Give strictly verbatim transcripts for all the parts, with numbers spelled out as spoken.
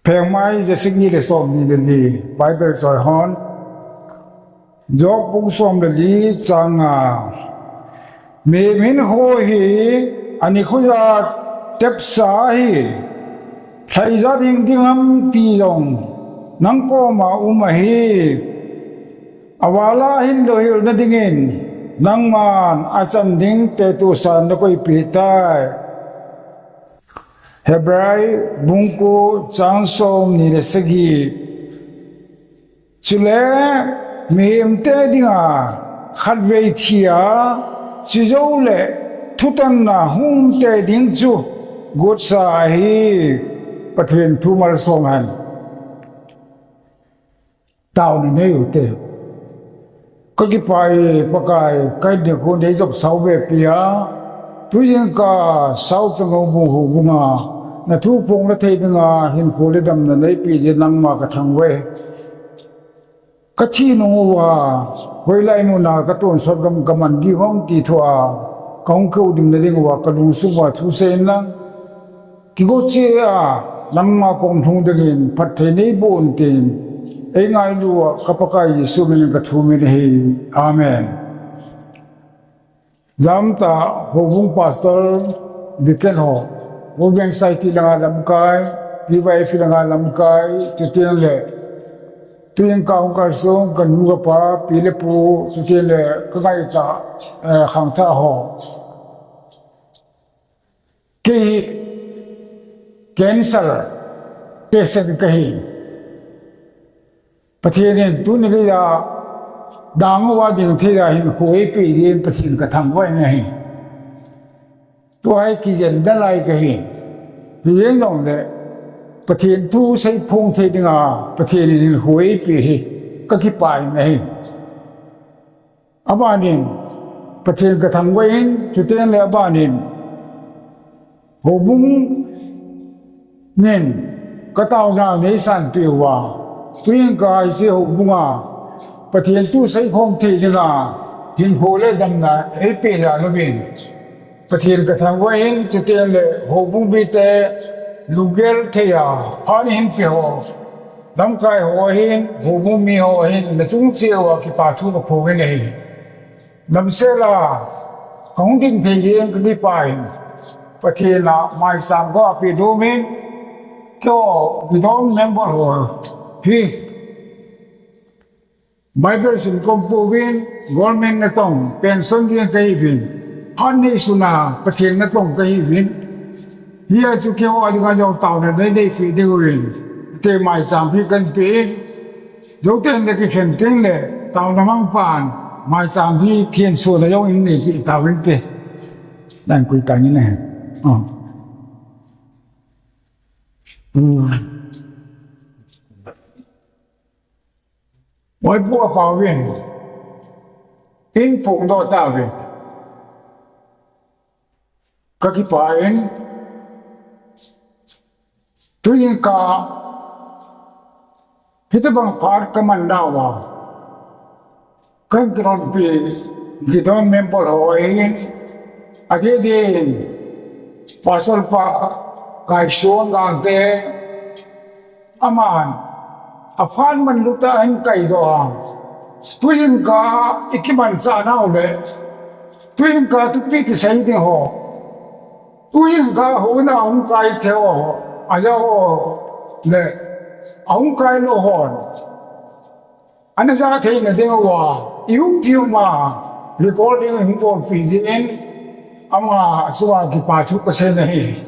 Phengmai, Jesse ni le som ni le li, Bible soi hon. Job bung som le li chang nga. Mihem hinkho hi ani khoja tepsa ahi. Lhaija ding ding ham ti jong nang koma um ahi. Avala hin louhel na dingin nangman achan ding te tusan na koipeh tai. Hebrai bung ko chang som ni le sagi. Chule mihem te dinga khatvei thi a, chujou le thutanna hung um te ding chu gotsa ahi. Pathen thu malsom hen. Taona nei u te. Ka kipah e Pakai, ka hinkho nei jop sau ve pia. Tujing ka sau chang u bu hu bunga na thu phong na thei dinga hinkho le damna nei pe jeh nangma ka thangvah e. Ka thi nung uva, hoilai muna ka tonsot gam ka man ding ham ti thua, ka hung keu dimna ding uva ka lungsung uva thu seiyin lang. Kigo cheh a, nangma kong lhung dingin phatthei nei boh in tin, ei ngailu a ka Pakai Jesu minin ka thum in ahi. Amen. Jamta houbung pastor, deacon ho, Women Society langa lamkai, P Y F langa lamkai, chuteng le, tujing ka hung kalsong, ka nu ka pa, pi le pu, chuteng le, ka ngaitah, eh, khangthah ho. Kei cancer patient kahi. Pathen in tuni geiya dang uva ding thei a hinkho eipeh jeh in Pathen ka thangvah in ahi. Tua hi kijen nalai kahi. Hijen jongle Pathen thu seiphong thei dinga Pathen in hinkho eipeh hi ka kipah in ahi. Abanin, Pathen ka thangvah in, chuteng le abanin, houbung nin ka taona neisanpeh uva, tujing ka hiche houbunga Pathen thu seikhom thei dinga hinkho le damna eipeh jal uvin, Pathen ka thangvah in, chuteng le houbung mite lunggel thei a phat nahin pe ho, lamkai ho ahin, houbung mi ho ahin, nachung cheh uva kipa thu ka phong in ahi. Damsel a ka hung ding thei jeh in ka kipah in, Pathen a maicham ka pe dom in, keiho Gideon member ho hi Bible sim kom pouvin, government natong, pension ding kahiuvin, phat neisun a Pathen natong kahiuvin. Hia chu keiho a dinga jong taona nei neipeh diuvin, te maicham hi kahin pe in, jouten le kikhen teng le, taona mangpan, maicham hi thenso na jong in neipeh tauvin te. Nang kui tang in ahi. Oh. Hmm. Oi pu a pau vin. In phongdoh tauvin. Ka kipah in. Tujing ka hitobang phat ka man nauva. Ka kidonpi, Gideon member ho ahin. Adeh deh in. Pastor pa Kaisong Gangte. Aman, aphat man lut a ahin kaidoh a. Tujing ka i kimanchah nau le. Tujing ka thupi kisei ding ho. Tujing ka houin a hung kai thei ho. Ajah ho le. Ahung kai lou hon. Ana ja theina ding uva, i um thei ma, recording hung bolpi jeh in, ama chunga kipa thu kasei ahi.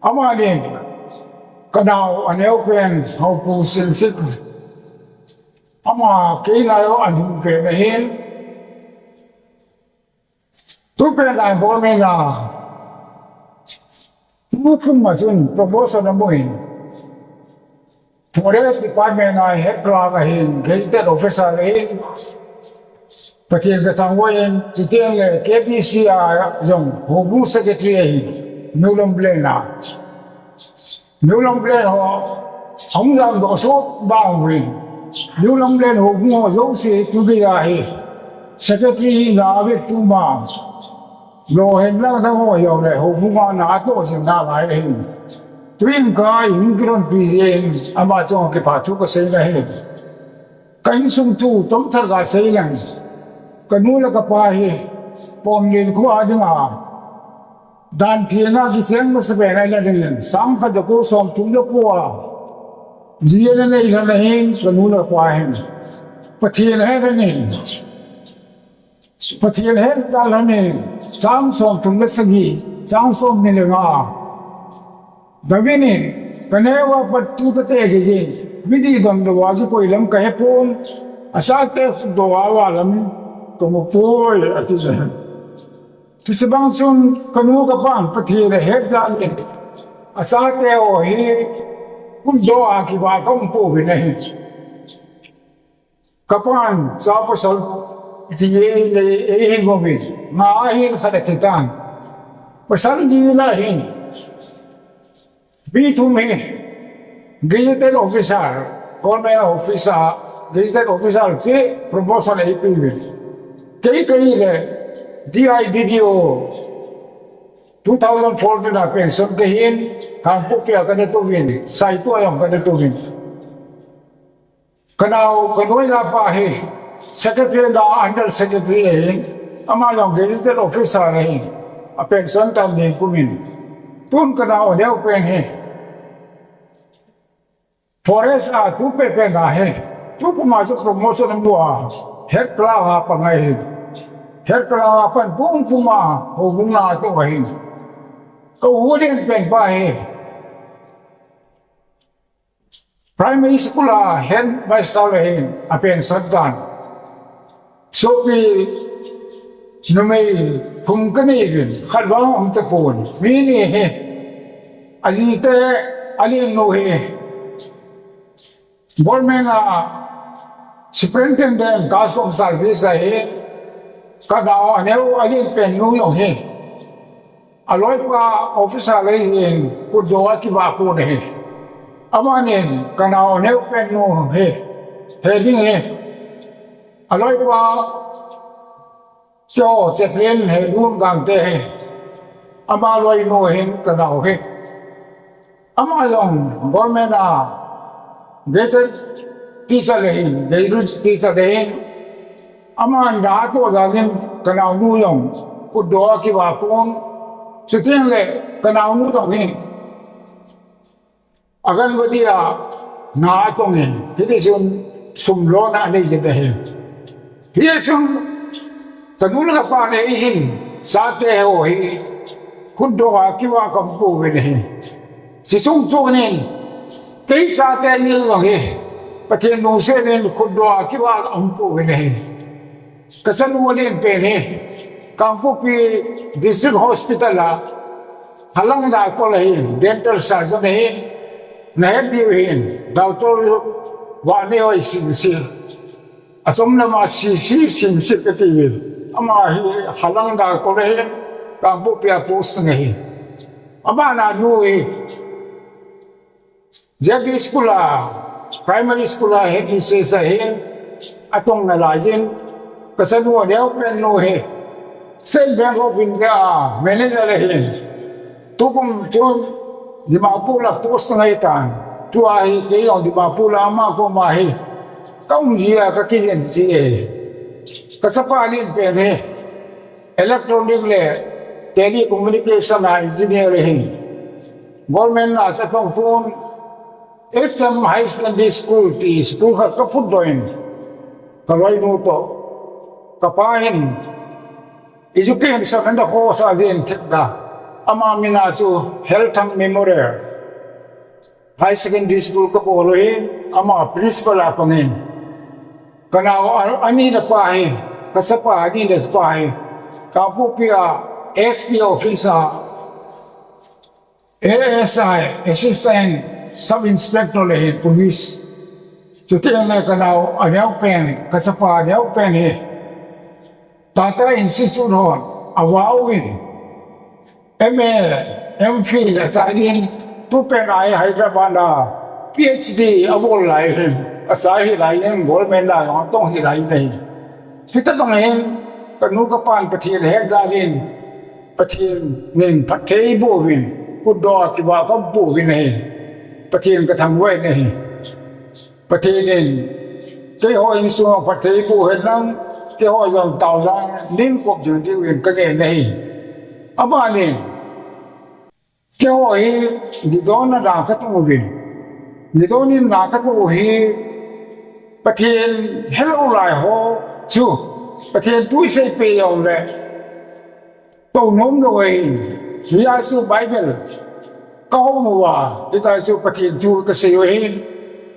Amanin, ka nao aneo pen, Haopu Singsing. Ama kei nao anung pen ahin. Tupen a government a, tukum a chun promotion amun. Forest Department a head clerk ahin, gazetted officer ahin. Pathen ka thangvah in, chuteng le K B C a jong, houbung secretary ahin, New Lambulane a. New Lambulane ho, ahung jam doh sot bang uvin. New Lambulane houbung ho jouse tugei ahi. Secretary hina avet tu ma. Lou hen lang dang ho hijongle houbung a na atoh jing nalai ahin. Tuin ka in kilonpi jin, ama chunga kipa thu kasei nahi. Ka insung thu chomthar kasei leng, kanu le kapa hi Ponlen kho a dinga dan thina kicheng masapen a ila dingin, sang khat jako som thum le ko a ji ana nei lhon ahin, kanu le kapa hin Pathen ahe lhonin, Pathen ahe talhonin, sang som thum le sagi, sang som ni le nga David in, kaneo a pat tu kate kit jin, midih donlou a kikoi lam kahepon, achate khutdoh a valam kamu poi, ati jin. Hiche bang chun kanu kapan Pathen ahet jal in, achate ho hi khutdoh a kivah kaum pouvin ahi. Kapan cha pasal ti ei le ei hi gomin, nga ahin khat athi tan. Pasal ni la hin mi thum hi gazetted officer, government officer, gazetted officer chu promotion eipe uvin. Kei, kei le D I D D O two thousand fourteen a pension kahin, Kangpokpi a kana touvin, Saitu a jong kana touvin. Kanao, kanoija pa hi secretary le under secretary ahin, ama jong gazetted officer ahin, apension tan ding kumin. Tun kanao aneo pen hi forest a tu pepen ahi. Tukum a chu promotion amu a, head clerk a pang ahin. Head clerk a pan tukum a houbung na atoh ahin. Ka u len pen pa hi primary school a headmaster ahin, apension tan. Sopi numei thum kanei uvin, khat vang aum tapon. Mi ni hi, ajite, alin nu hi government a superintendent custom service ahin, kanao aneo alin pen nu jong hi aloipa officer ahin, khutdoh a kivah pon ahi. Amanin kanao aneo pen nu hi he ding hi, aloipa keo chaplain he, Lungangte hi, ama loinu ahin kanao hi. Ama jong government a gazetted teacher ahin, gazetted teacher ahin, aman da atoh jal in kanaonu jong khutdoh a kivah pon. Chuteng le kanaonu jong hi Anganwadi a na atongin, hitichun sum lona anei jin ahi. Hichun kanu le kapan eihin chate ho hi khutdoh a kivah kaum pouvin ahi. Chuche chung chun in, kei chate jil jong hi Pathen lungset in khutdoh a kivah kaum pouvin ahi. Kachanu alen pen hi Kangpokpi District Hospital a halang doctor ahin, dental surgeon ahin, nahet diu ahin, Doctor Vangneihoising Singsit. Achom lama Sisi Singsit katiuvin. Ama hi halang doctor ahin, Kangpokpi a posting ahi. Ama nanu hi J B school a, primary school a headmistress ahin, atong nalai jin, kachanu aneopen nu hi State Bank of India a manager ahin. Tukum chun Dimapur a post angai tan. Tua hi kei jong Dimapur a ama koma hi kaum jia kakijen ji e. Kachapa alen pen hi electronic le telecommunication a engineer ahin. Government a chapang pon, H M Higher Secondary School ti school khat kaphutdoh in, kaloinu toh, kapa hin education ana khohsah jeng thei da. Ama mina chu Helthang Memorial Higher Secondary School kabol u ahin, ama principal a pangin. Kanao a, anina pa hi, kachapa anina pa hi Kangpokpi a S P office a A S I, Assistant Sub Inspector ahin, police. Chuteng le kanao aneopen, kachapa aneopen hi Tata Institute hon avah uvin, M A, M Phil achai in, tupen a hi Hyderabad a P H D abol lai ahin, achai hilai in government a jong atong hilai in ahi. Hitobang hin kanu kapan Pathen ahet jal in, Pathen in phatthei eiboh uvin, Kutdoh a kivah kaum pouvin ahi. Pathen kathangvah in ahi. Pathen in keiho insung a phatthei boh hen lang, keiho jong taona nei kop jing diuvin kangen ahi. Amanin keiho hi Gideon a na katong uvin, Gideon in na katoh u hi Pathen helou lai ho chu Pathen thu isei peh jongle tou nom lou ahi. Hijeh chun Bible kahou uva, hitia chu Pathen thu kasei u ahi.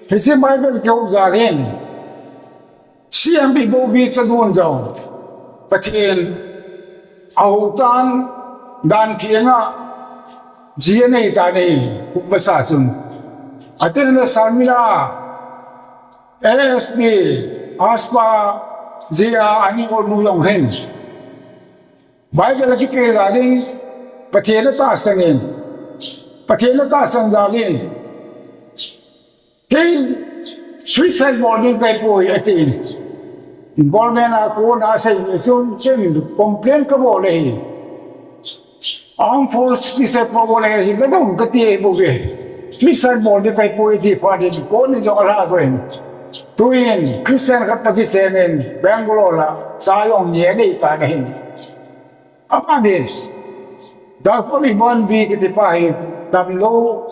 Hiche Bible kihou jal hin C M B Bobby Chadun jong Pathen ahou tan, dan theng a ji anei tan ahi, kum masa chun. Atengle Sarmila, A S P, ASPA, ji a ana olnu jong hin Bible akipeh jal in, Pathen atahsan in, Pathen atahsan jal in, kei suicide bol ding kahipoi atin. Government a kona asei jeh chun ken complain kabol ahi. Armed Force kisei phabol ahi, ladong kati ahibouve. Suicide bol ding kahipoi ati phat in, court in jong alha gon. Tuin Christian khat toh kichengin Bangalore a cha jong ni anei tan ahi. Amanin Doctor Ibon B kiti pa hi damlou,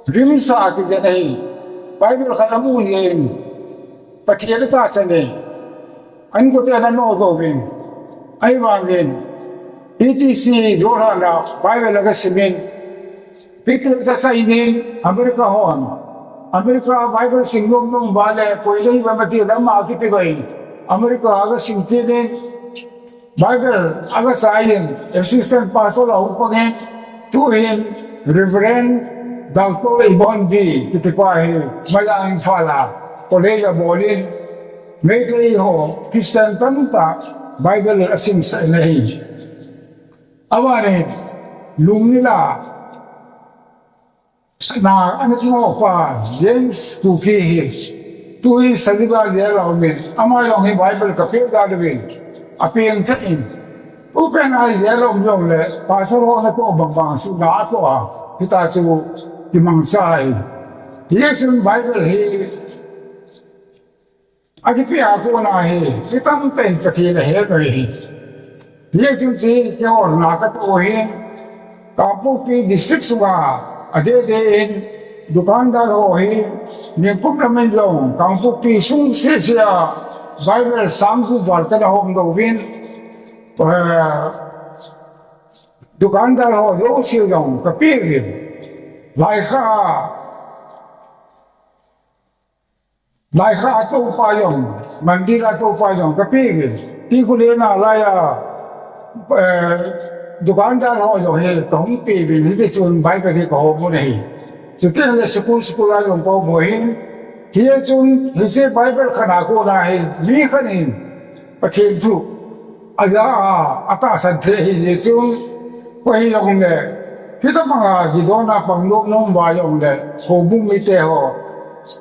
RIMS a kijen ahi. Bible khat amu jeh in Pathen atahsan in, an kote ana nodoh uvin. Ahivangin E T C Jorhat a Bible aga simin, Peter cha cha inin America hon, America Bible sim nom nom uva le, poi le hiva mati lama kipe gon, America aga sim kit in, Bible aga chai in, assistant pastor a hung pang in, tuhin Reverend Doctor Ibon B kiti pa hi Malayang Imphal a college abol in, Meitei ho Christian tamtah Bible asimsah in ahi. Amanin Lunglei a na ana kinopa James Kuki hi tuhi Sajiba jail a umin, ama jong hi Bible kapeh jal uvin, apeng thah in, tupen a jail a um jongle pastor ho natoh bang bang chu na atoh a, hitia chu kimangcha ahi. Hijeh chun Bible hi akipeh a kona hi mi tamtah in Pathen ahen u ahi. Hijeh chun hiche keihon na katoh u hi Kangpokpi district sunga adeh deh in dukandar ho hi ningkum lamin jong Kangpokpi sung sese a Bible sang gup val kana homdoh uvin, eh, dukandar ho jouse jong kapeh uvin, laikhah a Laikhah a toupa jong, mandir a toupa jong kapeh uvin. Tikulen a laiya, eh, dukandar ho jong hi kahung peh uvin, hiti chun Bible hi kahom u ahi. Chuteng le school, school a jong kahom u ahin. Hijeh chun hiche Bible khat a kona hi mi khat in Pathen thu aja a, atahsan thei ahi jeh chun, koi hijongle, hitobang a Gideon a pang nom nom uva jongle, houbung mite ho,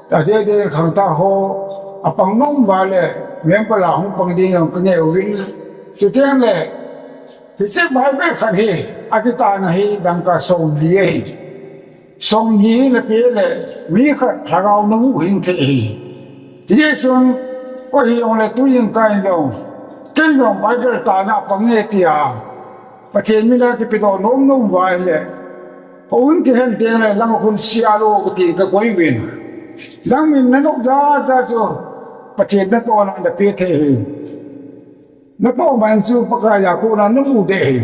adeh deh khangthah ho, apang nom uva le, member a hung pang ding jong kangai uvin. Chuteng le, hiche Bible khat hi, akitahna hi dangka somli ahi. Somli napeh le, mi khat lhagao nahuhhing thei ahi. Hijeh chun, koi hijongle tu jingkah in jong, ken jong Bible tahna a pang e tia, Pathen mina kipedoh nom nom uva ahile, houin kikhen teng le, lang a khun C R O kiti kakoi uvin. Lang min nanop jat jat chu, Pathen natohna napeh thei ahi. Natoh man chu Pakai a kona namu deh ahi.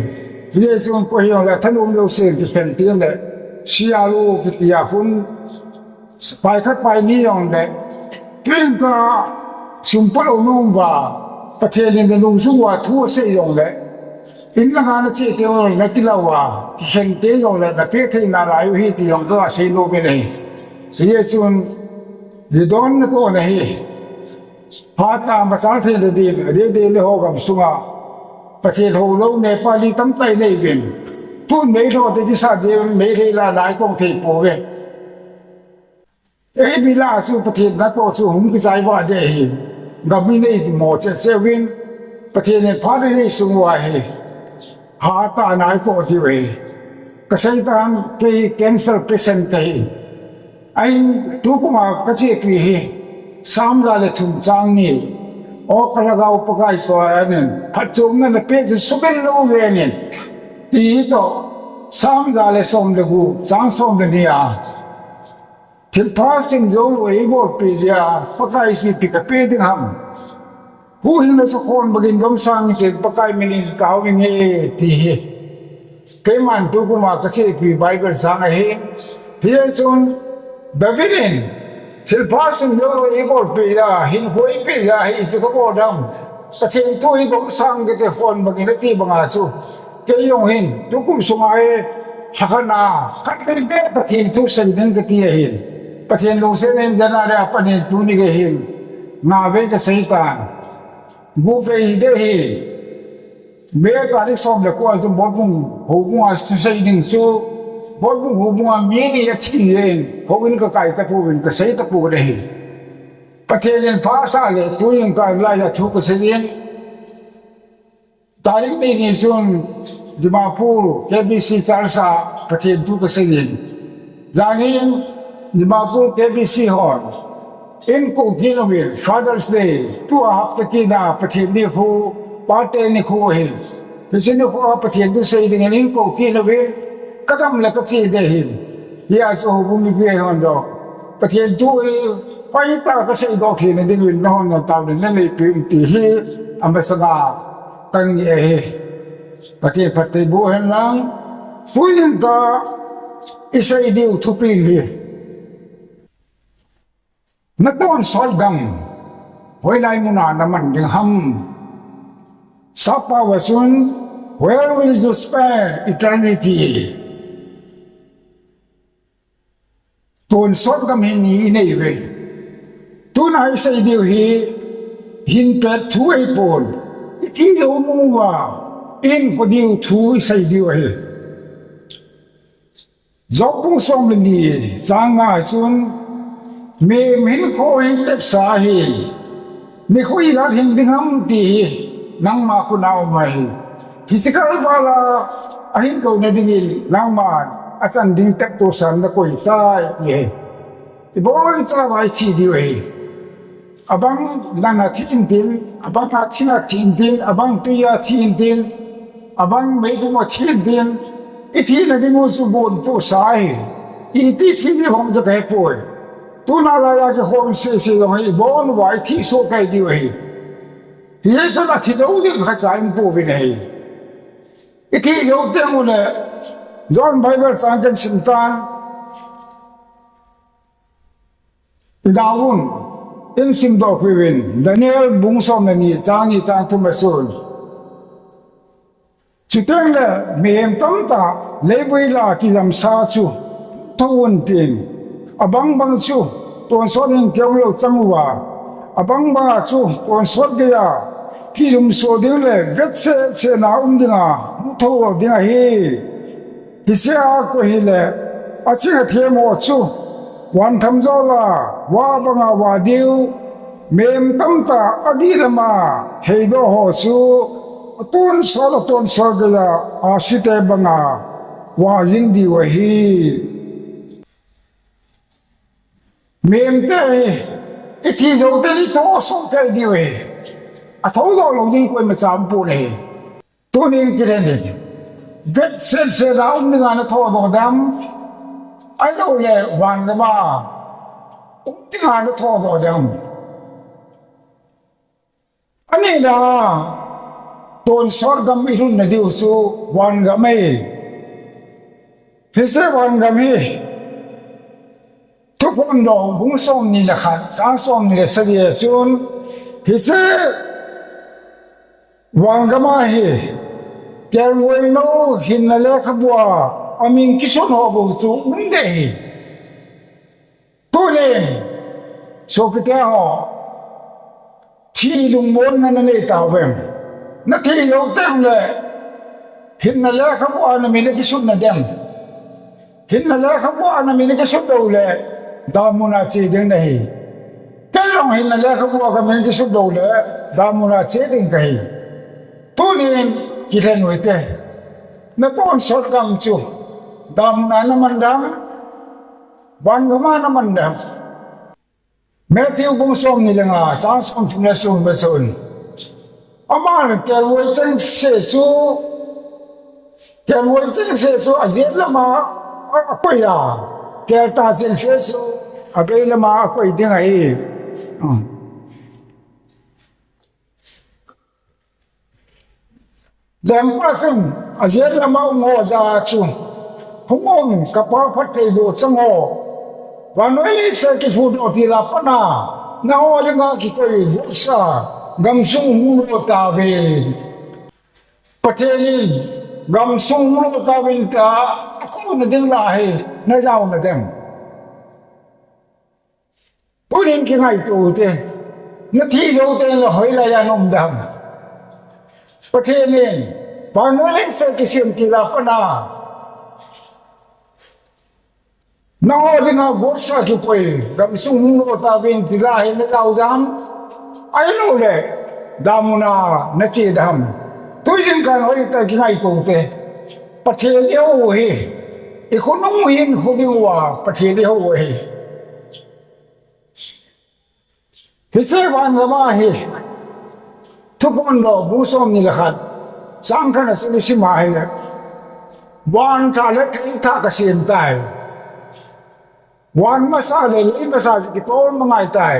Hijeh chun koi hijongle thanom jousen kikhen teng le, C R O kiti a khun, pai khat pai ni jongle, tu jingkah sum polou nom uva, Pathen in nanung jung uva thu asei jongle, in langa nache teng jongle nakilah uva, kikhen teng jongle napeh thei nalai u ahi ti jong kasei nom in ahi. Hijeh chun, Gideon natohna hi, phat a machal thei nadin, adeh deh le ho gamsunga Pathen houlou Nepali tamtah inei uvin. Tun Meitei te kisat jeh un Meitei la naitong thei pouve. Eimi lah a chu Pathen natoh chu hung kichai vah deh ahi. Gam inei mo cheh cheh uvin, Pathen in phat inei sung uva hi, hatah a naitoh diu ahi. Kaseitan, kei cancer patient kahi. Ahin tukuma kachepi hi Psalm ja le thum chang ni. O kalhagao Pakai, soh anin, phatchomna napeh chu sumil lou jengin, ti toh Psalm ja le som le gup chang som le ni a, thilpha chimjou lou eibolpeh jeh a Pakai chu ipi kapeh ding ham? Huhhingna chu khon bangin domsang inte, Pakai minin kahao inge, ti hi. Keiman tukuma kachepi Bible chang ahi. Hijeh chun David in, thilpha chimjou lou eibolpeh jeh a, hinkho eipeh jeh a hi ipi kabol ding ham? Pathen thu hi domsang kate, khon bangin ati banga chu, kei jong hin tukum sunga hi lhakhat na khatvei beh Pathen thu sei ding kati ahin. Pathen lungset in January a pat in tuni gei hin nga vei kaseitan. Gup vei hiding ahi. May tarik som le ko a chu Botbung houbung a thusei ding chu, Botbung houbung a mi ni athi jeh in houin kakai tapouvin kasei tapou ahi. Pathen in pha asah le tuin kalai a thu kasei in, tarik ni ni chun Dimapur K B C Church a Pathen thu kasei in. Jan hin Dimapur K B C hon eikou kit uvin, Father's Day, tua hapta kit na Pathen nikho, pate nikho ahi. Hiche nikho a Pathen thu sei dingin eikou kit uvin, kadam le kache ding ahin. Hijeh chun houbung mipi hon jong, Pathen thu hi hoitah a kaseidoh theina dingin nahon jong taona naneipiu in ti hi amasanga kange ahi. Pathen phatthei boh hen lang. Tujingkah isei diu thupi hi, natonsot gam hoilai muna naman ding ham? Sappao a chun, Where will you spend eternity? Tonsot gam hi ni inei uve. Tuna isei diu hi, hinpet thu ahipon, iti jou uva ihinkho diu thu isei diu ahi. Job bung som le ni chang nga a chun, mihem hinkho hi tepsa ahin, nikho ijat hing ding ham ti hi nangma khut a um ahi. Hiche kalval a ahinlouna dingin nangman achan ding teptosan nakoi tai ti ahi. Ibonchauva ithi diu ahi. Abang langa thi intin, abang a thina thi intin, abang tuiya thi intin, abang meipuma thi intin, ithina dingu chu bontohsa ahi. Iti thi ding ham chu kahepoi. Tuna laiya kikhom sese jong hi ibonuva ithi soh kei diu ahi. Hijeh chun athi lou ding khatcha umpouvin ahi. Ithi jou tengule, John Bible chang kahin simtan. Idauvun, eihin simdohpeh uvin, Daniel bung som le ni chang ni chang thum a chun, chutengle mihem tamtah leivui lah a kijamsa chu thou untin, abangbang chu tonsot in kiumlou changuva, abangbanga chu tonsot geiya kijumso ding le vetsehsehna um dinga hung thou ding ahi. Hichea koi hile aching athem ho chu vanthamjol a vah banga vah diu, mihem tamtah adih lama heidoh ho chu atonsot atonsot geiya ahsite banga vah jing diu ahi. Mihemte hi ithi jou teng ithosoh kei diu ahi. Athoudoh lou ding koimacha umpon ahi. Tunin kilhen in, vetsehsehna um dinga nathodoh dem, ahiloule vangama um dinga nathodoh dem? Anina, tonsot gam ilhunna diu chu vangam ahi. Hiche vangam hi Thuphon bung somni le khat chang somni le sagi a chun, hiche vangam a hi kelngoinou hinna lekhabua amin kisun ho bou chu um ding ahi. Tunin sopite ho, thi lungmonna nanei tauvem? Nathi jou tengle hinna lekhabua namin akisutna dem? Hinna lekhabua namin akisut loule damun a che ding nahi. Keijong hinna lekhabua kamin kisut loule damun a che ding kahi. Tunin kilhen u hite. Natonsot gam chu Damuna naman dam, van gama naman dam. Matthew bung som ni le nga, chang som thum le som le som. Aman kelngoi chengse chu, kelngoi chengse chu ajet lama a, akoi a, keltah chengse chu avei lama akoi ding ahi. Hmm. Lengpa chun ajet lama um ho jah a chu, hung un, kapa phattheiboh chang ho, vannoi leiset kiphudoh til a pat a nangho dinga kikoi gotsa gamsung hung lo tauve. Pathen in gamsung hung lo tauvin tia akouna ding la hi najao nadem? Tunin kingaito ute. Nathi jou teng le hoilai a naum dam? Pathen in vannoi leiset kisem til a pat a nangho dinga gotsa kikoi gamsung hung lo tauvin ti la hi najao dam? Ahilouleh damuna nache dam? Tunin kan hoitah kingaito ute. Pathen ihou u hi, ikhonung u hin khoning uva Pathen ihou u ahi. Hiche van gama hi, Thuphon bung som ni le khat, chang khat a chun isim a ahile, van thah le thei thah kasem tai. Van masa le lei masa chu kitolmang ngai tai.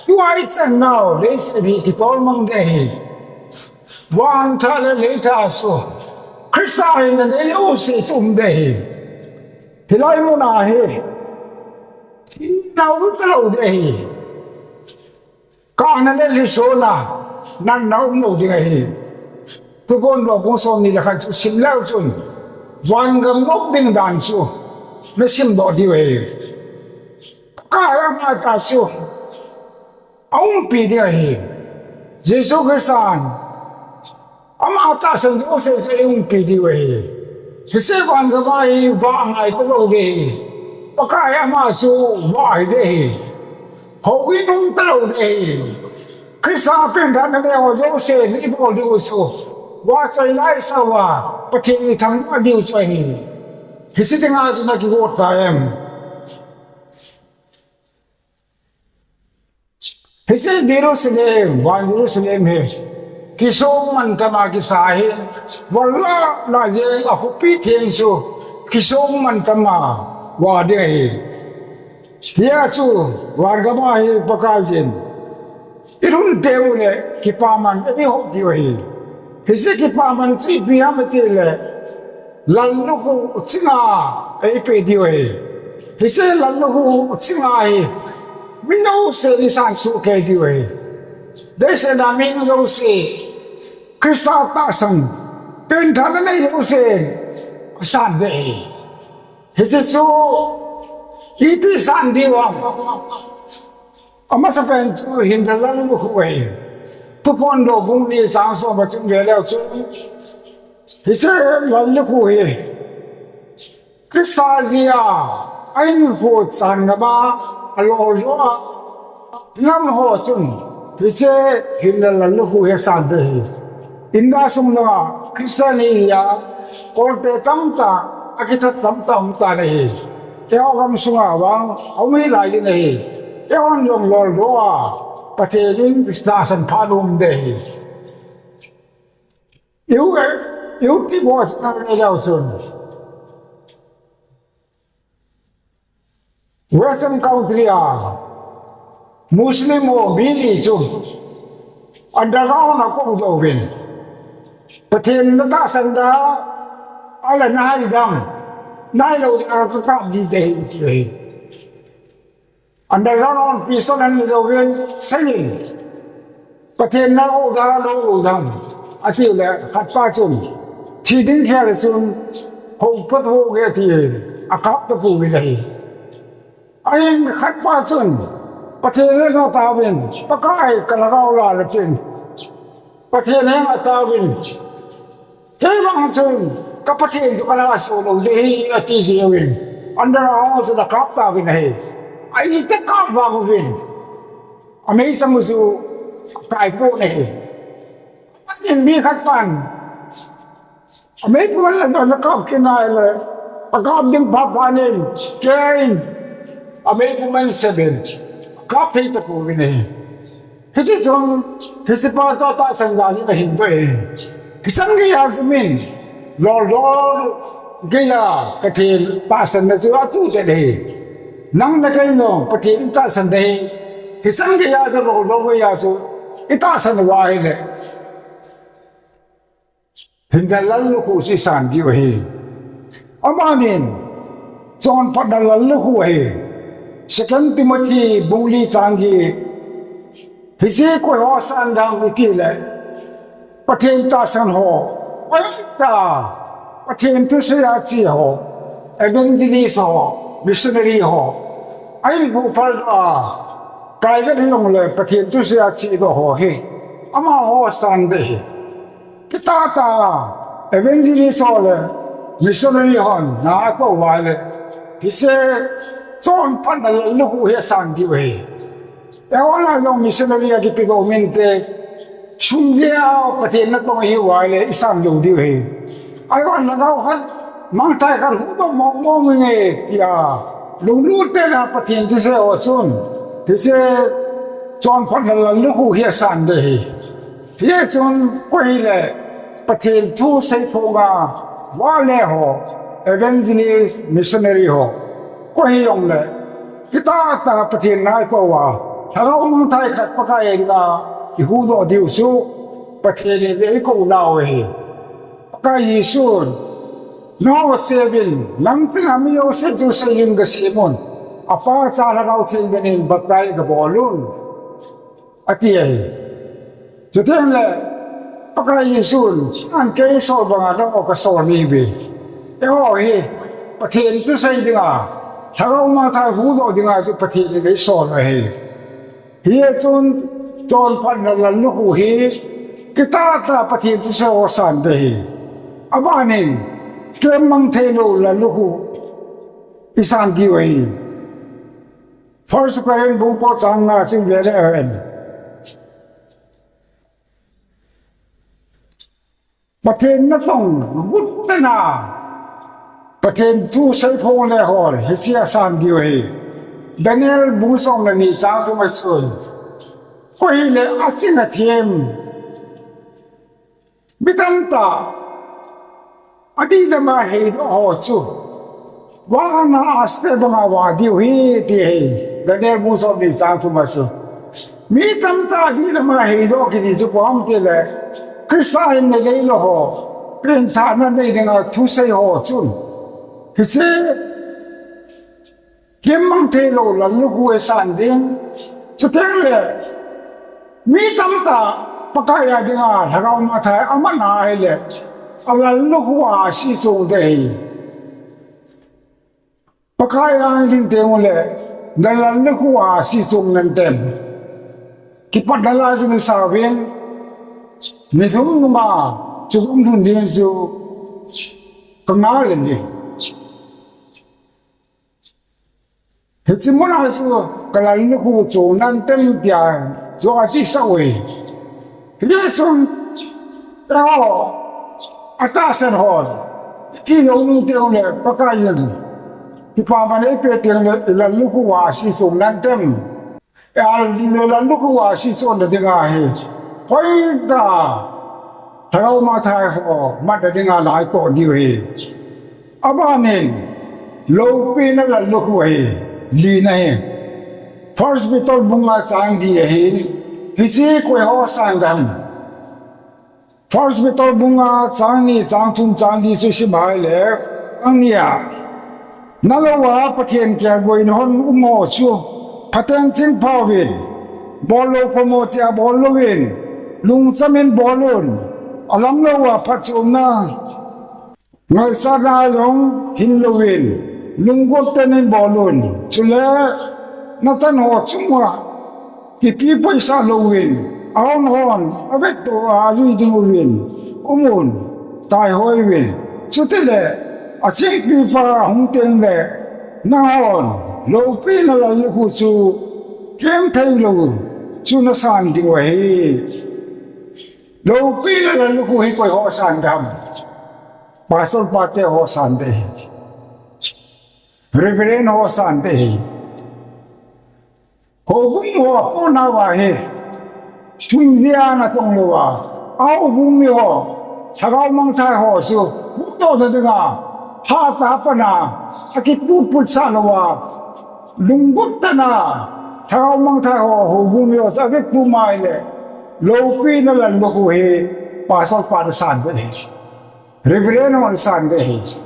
Tua ichan nau leiset hi kitolmang ding ahi. Van thah le lei thah chu Christa in anei jouse chu um ding ahi. Hilai muna hi thina um talou ding ahi. Kana le lhisona natna um lou ding ahi. Thuphon bung som ni le khat chu sim leu chun, van gam nop ding dan chu nasim doh diu ahi. Pakai amatah chu aumpi ding ahi. Jesu Christan ama tahsan jouse chu eiumpi diu ahi. Hiche van gama hi vah ngai talou ding ahi. Pakai ama chu vah hiding ahi. Houin um talou ding ahi. Christa pengthah nanei ho jousen ibol diu chu vahchoi laisah uva Pathen ithangvah diu chu ahi. Hiche dinga chu nakigot ta em? Hiche Jerusalem, van Jerusalem hi kisong mantam a kisa ahin, van lah lah jeng a khopi theng chu kisong mantam a vah ding ahi. Hia chu van gama hi Pakaiyin ilhun teng uleh kipaman eihop diu ahi. Hiche kipaman chu ipi ham itile, lallukhuh chinga eipeh diu ahi. Hiche lallukhuh chinga hi mi jousen isan sohkei diu ahi. Leiset a mi jouse Christa tahsan, pengthah nanei jousen asan ding ahi. Hiche chu iti san diu ham? Amasapen chu hinna lallukhuh ahi. Thuphon bung ni chang som a chun ve leu chun, hiche lallukhuh hi Christa jeh a ahinkho chan gam a aloldoh a, gam ho chun hiche hinna lallukhuh hi asan ding ahi. India sung langa Christian hi a, kolte tamtah, akithat tamtah um tan ahi. Eiho gamsunga vang aum hilai ding ahi. Eihon jong loldoh a, Pathen in tahsan phat um ding ahi. U, U T boss na le jao chun, Western country a Muslim ho mi ni chu underground a akoudoh uvin, Pathen natahsan da, ahileh nahai dam, nahailou ding a kakap ding ahi, ati ahi. Underground a pistol ahin lou uvin, seiyin, Pathen nahou da, nahou lou dam, ati uleh khatpa chun, thi ding khel chun, houpa pouve ati, akap tapouvin ahi. Ahin khatpa chun, Pathen henga ataovin, Pakai, kalhagao la le tin, Pathen henga ataovin, kei vang chun ka Pathen chu kalhasah lou ding ahi, ati jeh uvin, underground chun akap tauvin ahi. Ahin akap vang uvin, ameichang u chu akai pon ahi. Ahin mi khatpan, ameipon la dan akap kit nai le, Akap ding pha pha nin, kei in, amei kum an seven, kap thei tapouvin ahi. Hiti chun, hiche pa chu tahsan dan in ahin toh e. Hichan geiya chu min, loldo geiya Pathen tahsanna chu atuh det ahi. Nang le kei jong Pathen itahsan ahi. Hichan geiya chu loldo geiya chu itahsan uva ahile, hinna lallukhuh chu isan diu ahi. Amanin, chonphatna lallukhuh ahi. Second Timothy bung li chang get. Hiche koi ho san ding ham itile, Pathen tahsan ho, hoitah, Pathen thusei a che ho, evangelist ho, missionary ho, ahilphu phaldoh a, private hijongle Pathen thusei a chedoh ho hi, amaho san ding ahi. Kitah tah a evangelist ho le missionary hon na akou uva le, hiche chonphatna lallukhuh hi asan diu ahi. Eiho lah jong missionary akipedoh um inte, sum jeh a Pathen natong ihiuva le isan lou diu ahi. Ahivangin lhagao khat, mangthai khat huhdoh mong mong inge tia lunglut tah a Pathen thusei ho chun, hiche chonphatna lallukhuh hi asan ding ahi. Hichun koi hile Pathen thusei phonga vale ho, evangelist, missionary ho, koi hijongle, kitah tah a Pathen na ikouva, lhagao mangthai khat Pakai a dinga ihuhdoh diu chu, Pathen in eikou nau ahi. Pakai Jesun, nangho cheuvin, nang dinga mi jouse chu seijin gasemun, Apa, Cha, Lhagao Theng min in baptize gabolun, ati ahi. Chutengle, Pakai Jesun, an kei sol banga nangho kasol nahiuve. Eiho hi, Pathen thusei dinga, lhagao mangthai huhdoh dinga chu Pathen in eisol ahi. Hichun, chonphatna lallukhuh hi, kitah tah a Pathen thusei ho san ding ahi. Abanin, kemmang theilou lallukhuh isan diu ahi. First Corinth bung ko chang nga chu vele hen. Pathen natong guttah a, Pathen thusei phongle hon hiche asan diu ahi. Daniel bung som le ni chang thum a chun, koi hile aching athem, mi tamtah adihlama heidoh ho chu, vana astep banga vah diu ahi, ti ahi. Daniel bung som ni chang thum a chu, mi tamtah adihlama heidoh kiti chu koi ham itile, Christa hinna neilou ho, pengthahna nei dinga thusei ho chun, hiche kemmang theilou lallukhuh hi asan ding. Chutengle, mi tamtah Pakai a dinga lhagao mangthai aman ahile, alallukhuh a asei chong ding ahi. Pakai a ding teng ule, nalallukhuh a asei chong nantem? Kipatna la chu nasauvin, ni thum nunga chu um lhon ding chu kangai le ni. Hiche muna chu kalallukhuh chong nantem tia chu asei sah uve. Hijeh chun, eiho, atahsan hon, iti jou nung teng ule Pakai in kipaman eipe teng ule, ilallukhuh a asei chong nantem? Ilallukhuh a asei chonna dinga hi, hoitah a lhagao mangthai ho matna dinga naitoh diu ahi. Abanin, loupina lallukhuh ahi, lina hi. First Peter bung nga chang li ahin, hiche koi ho san ding ham? First Peter bung nga chang ni, chang thum, chang li chu isim a ahile, chang ni a, nalouva Pathen kelngoi in hung um ho chu, phaten chingpha uvin, bollou khomo tia bol louvin, lungcham in bol un, alamlouva phatchomna ngaichatna jong hil louvin, lunggot tah in bol un. Chule nachan ho chunga kipi poisah louvin, ahon hon avettoh a ajui ding uvin um un, taihoi uvin. Chutile achingpipa ahung tengle, nanghon loupina lallukhuh chu kemtheilou chu nasan diu ahi. Loupina lallukhuh hi koi ho san ding ham? Pastor pate ho san ding ahi. Reverend ho san te hi. Houbung ho apohnauva hi, sum jeh a natong louva, a houbung mi ho, lhagao mangthah ho chu, huhdohna dinga, hatah a pat a, akipuput sah louva, lunggel tah a, lhagao mangthah ho, houbung mi ho chu, akipuput mai le, loupina lallukhuh hi, pastor pan asan ding ahi. Reverend hon asan ding ahi.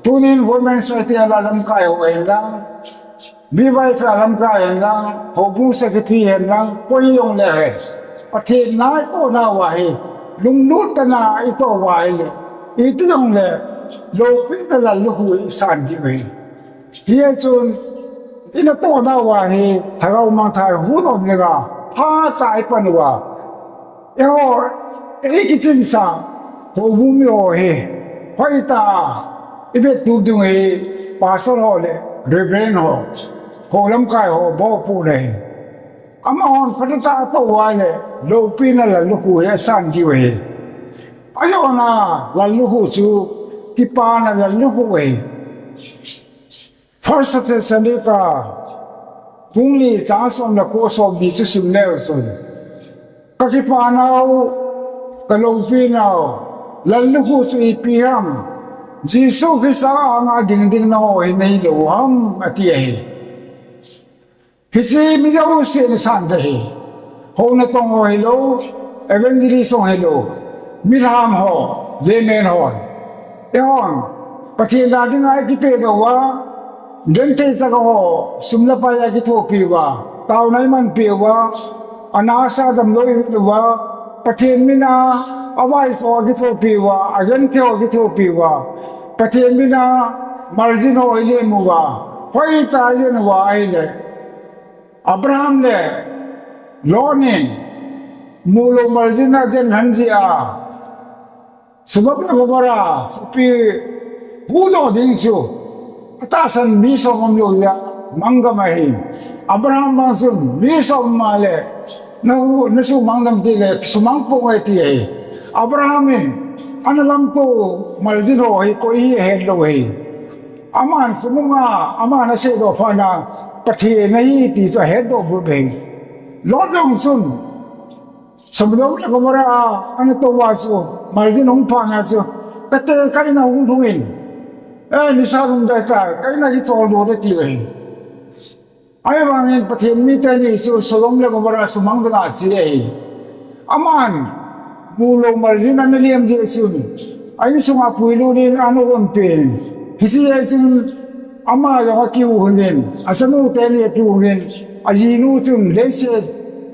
Tunin Women Society a lamkai ho hen lang, B Y F a lamkai hen lang, houbung secretary hen lang, koi jong le hen. Pathen na itoh nauva hi, lunglut tah a itoh uva ahile, iti jong le, loupina lallukhuh isan diu ahi. Hijeh chun, inatoh nauva hi, lhagao mangthah huhdoh dinga, hatah a ipan uva. Eiho, ei kichinsah, houbung mi ho hi, hoitah a, ivettup diu hi, pastor ho le, reverend ho, ho lamkai ho, bou pu le hi. Amahon phatah a atoh uva le, loupina lallukhuh hi asan diu ahi. Ajona lallukhuh chu, kipana lallukhuh ahi. First Thessalonica, bung li chang som le ko, som ni chu sim leu chun, kakipanau, kaloupinau, lallukhuh chu ipi ham, Jesu Christa anga dingding nangho hi nahilou ham, ati ahi. Hiche mi jousen asan ding ahi. Hou natong ho hilou, evangelist jong hilou, milham ho, layman ho. Eihon, Pathen na dinga ikipehdoh uva, genthei chaga ho, sum le pai a kithopi uva, taona imanpi uva, ana asa damlou ivet uva, Pathen mina, avaicha ho kithopi uva, agenthei ho kithopi uva, Pathen mina, maljin ho ilem uva, hoitah a ijen uva ahile, Abraham le Lot in, mulou maljin a ajen lhon jeh a, Sodom le Gomorrah khopi huhdoh ding chu, atahsan mi som umlou jeh a, manggam ahi. Abraham vang chun, mi som um a le, nahu, nasumang dem tile, sumang ponge ati ahi. Abraham in, ana lamto maljin ho hi koi hi ahetlou ahi. Aman khonunga, aman aseidoh phat a, Pathen ahi ti chu ahetdoh bou ahi. Lot jong chun, Sodom le Gomorrah a, ana tou uva chu, maljin ahung phat na chu, kate ka in a hung lhung in, eh, nisa lhung dai ta, ka in a kicholdo ding ati ahi. Ahivangin Pathen mi teni chu Sodom le Gomorrah sumang dinga ache ahi. Aman, mulou maljin ana lem jeh chun, a insunga puilut in ana umpi in. Hiche jeh chun, ama jong akiu hon in, achanu teni akiu hon in, ajinu chun leiset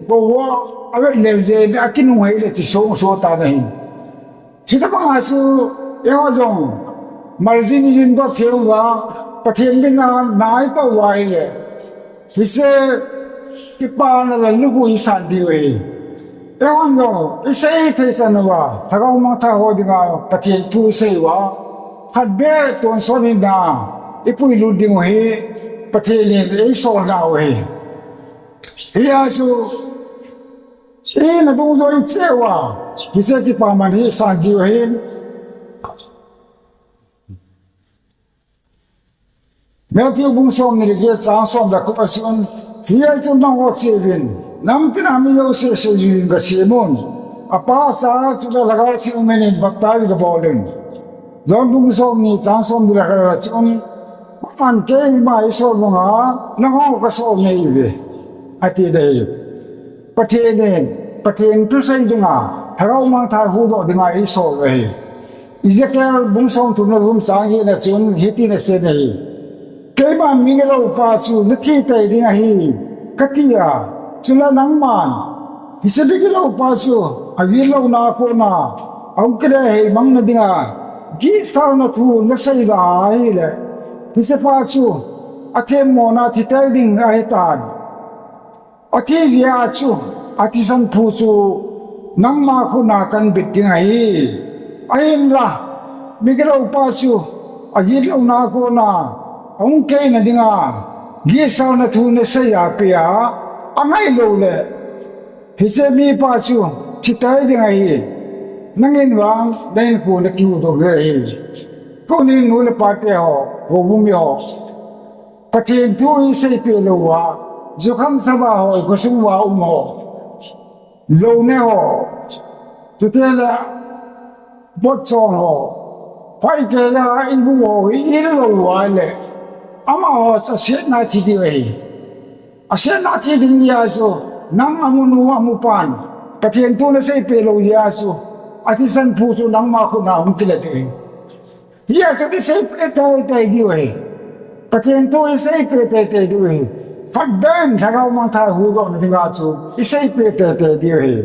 gou a avet lel jeh in, akinung hei le chi song so tan ahi. Hitobang a chu, eiho jong, maljin ijin doh thei uva, Pathen mina na itoh uva ahile, hiche kipana lallukhuh isan diu ahi. Eihon jong, isei thei chan uva, lhagao mangthah ho dinga, Pathen thu isei uva, khat beh tonsot hina, ipuilut diu ahi, Pathen in eisol nau ahi. Hijeh chun, ina dungjuiya iche uva, hiche kipaman hi isan diu ahin. Matthew bung somni le get chang som le ko a chun, hijeh chun nangho cheuvin, namtin a mi jouse seijui ding gasem un, Apa, Cha, chule Lhagao Theng min in baptize gabol un. John bung somni chang somni le khat a chun, Aman keima eisol banga, nangho kasol nahiuve, ati ahi. Pathen in, Pathen thusei dinga, lhagao mangthah huhdoh dinga eisol ahi. Ezekiel bung somthum le thum chang get na chun hitin asei ahi. Keiman migiloupa chu nathi tei ding ahi, kati a, chule nangman, hiche migiloupa chu agitlouna a kona ahung kile heimang na dinga, gihsalna thu nasei ahile, hichepa chu athemmona thi tei ding ahitan. Athi jeh a chu, athisan phu chu nangma khut a kanbit ding ahi. Ahinla, migiloupa chu agitlouna a kona ahung keina dinga, gihsalna thu nasei a pea, angailou le, hiche mipa chu thi tei ding ahi. Nangin vang, nahinkho nakihuhdoh ding ahi. Tunin nu le pa teho, houbung miho, Pathen thu iseipeh lou uva, jukham sava ho, ikhosung uva um ho, loune ho, chuteng le botchon ho, phaikei a ibu ho, i-il lou uva le, amaho chu asetna thi diu ahi. Asetna thi ding jeh a chu, nang amu nu amu pan, Pathen thu naseipeh lou jeh a chu, athisan phu chu nangma khut a hung kile ding ahi. Hijeh chun iseipeh teitei diu ahi. Pathen thu iseipeh teitei diu ahi. Phat beh in Lhagao Mangthah huhdohna dinga chu iseipeh teitei diu ahi.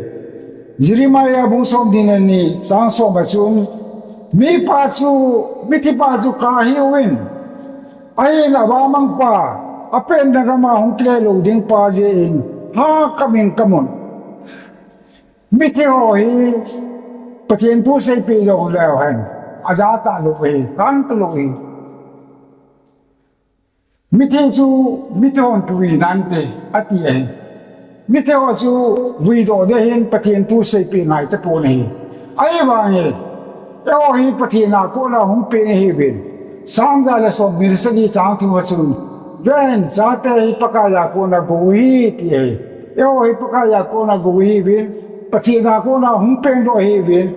Jeremiah bung somni le ni chang som a chun, mipa chu, mithipa chu kahiuvin, ahin avamangpa, apenna gam a hung kile lou ding pa jeh in, ha kamin kamun. Mithi ho hi Pathen thu seipeh jongleu hen, ajah talou ahi, kang talou ahi. Mithi chu, mithi hon kivui nante, ati ahi. Mithi ho chu vuidoh ding ahin, Pathen thu seipeh ngai tapon ahi. Ahivangin, eiho hi Pathen a kona hung peng ihiuvin, Sam ja le somni le sagi chang thum a chun, vein, chate hi Pakai a kona gou ahi, ati ahi. Eiho hi Pakai a kona gou ihiuvin, Pathen a kona hung pengdoh ihiuvin,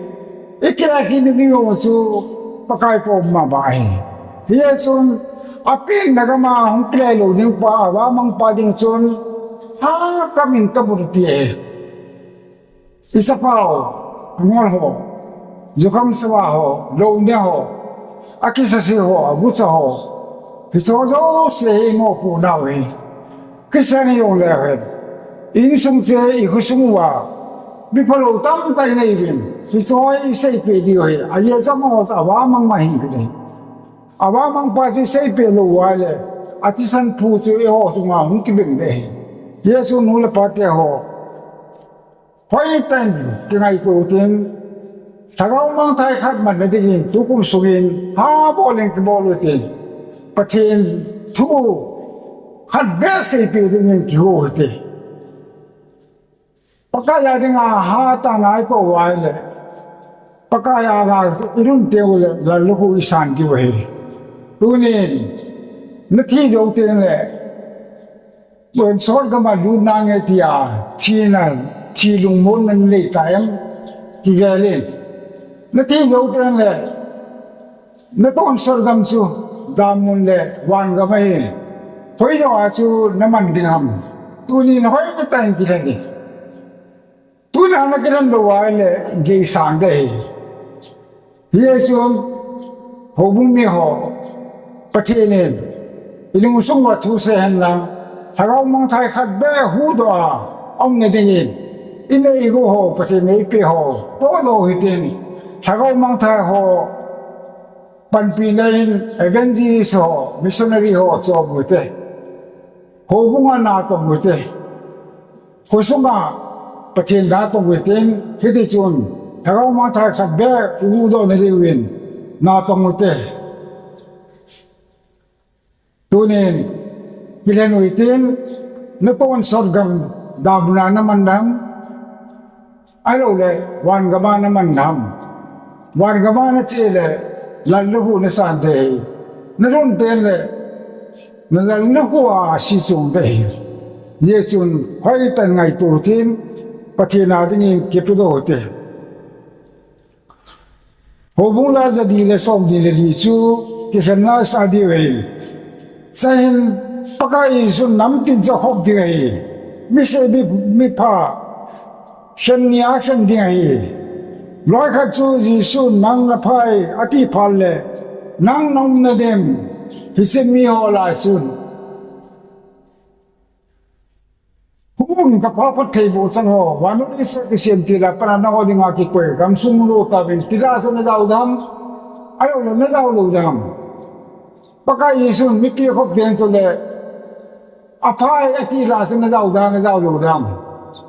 ikile kit ding jong chu Pakai kom mama ahi. Hijeh chun, apenna gam a hung kile lou ding pa, avamangpa ding chun, ha kamin kamun ati ahi. Ichapao, angol ho, jukham sava ho, loune ho, akisase ho, agucha ho, hicheho jouse hi imopohnau ahi. Christian ijongleu hen, insung cheh, ikhosung uva, mi phalou tamtah inei uvin, hicheho iseipeh diu ahi. Ajeh chu amaho chu avamang ma ahi kit ahi. Avamangpa chu iseipeh lou uva le, athisan phu chu eiho chunga hung kibeng ding ahi. Hijeh chun nu le pa teho, hoitah in kingaito utin, Lhagao Mangthah khat manna dingin tukum sungin ha bol in kibol utin, Pathen thu khat beh seipeh dingin kigo uhite. Pakai a dinga hatah a ipoh uva ahile, Pakai a dinga ilhun teng uleh lallukhuh isan diu ahi. Tunin, nathi jou tengle, tonsot gam a lut nange tia thina, thi lungmonna nanei ta em? Kigel in. Nathi jou tengle, natonsot gam chu damun le van gam ahi. Hoijoh a chu naman ding ham? Tunin hoitah in kilhen in. Tuna nakilhen lou ahile geisang ding ahi. Hijeh chun, houbung miho, Pathen in ilungsung uva thu seihen lang, Lhagao Mangthah khat beh huhdoh a umna dingin, inei igou ho, Pathen in eipeh ho tohdoh u hitin, Lhagao Mangthah ho panpina in evangelist ho, missionary ho chom uhite. Houbung a natong uhite. Khosunga Pathen natong uhitin, hitichun Lhagao Mangthah khat beh ihuhdoh nadiuvin natong uhite. Tunin kilhen uhitin, natonsot gam damun a naman dem, ahilouleh van gam a naman dem? Van gam a nache le lallukhuh nasan ding ahi. Nalhun tengle nalallukhuh a sichung ding ahi. Hijeh chun hoitah in ngaito uhitin, Pathen a dingin kipedoh uhite. Houbung la jali le somni le li chu kikhenna isah diu ahin. Chahin Pakai Jesun namtin chu akhop ding ahi. Misei mi, mipha khen nia khen ding ahi. Loikhat chu Jesun nang naphai ati phat le, nang naumna dem, hiche miho lai chun, hung kapha phattheiboh chang ho, vannoi leiset kisem tila pat a nangho dinga kikoi gamsung lo tauvin, tila chu najao dem? Ahilouleh najao lou dem? Pakai Jesun mipi akhop teng chule, aphai ati lah chu najao dem, najao lou dem?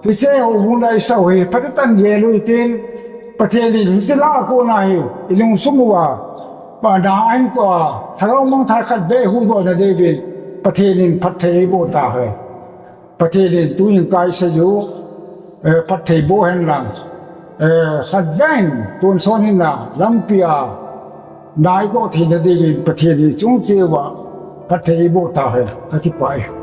Hiche houbung la isah u hi phatah in gel uhitin, Pathen in hiche la a kona hi ilungsung uva, pa na ahin toh a, Lhagao Mangthah khat beh ihuhdoh nadiuvin, Pathen in phatthei eiboh tahe. Pathen in tuin kaisah u, eh, phatthei boh hen lang, eh, khatvei in tonsot hina lampi a na itoh theina diuvin Pathen in ichung cheh uva Pathen in eiboh tahen, kakipah e.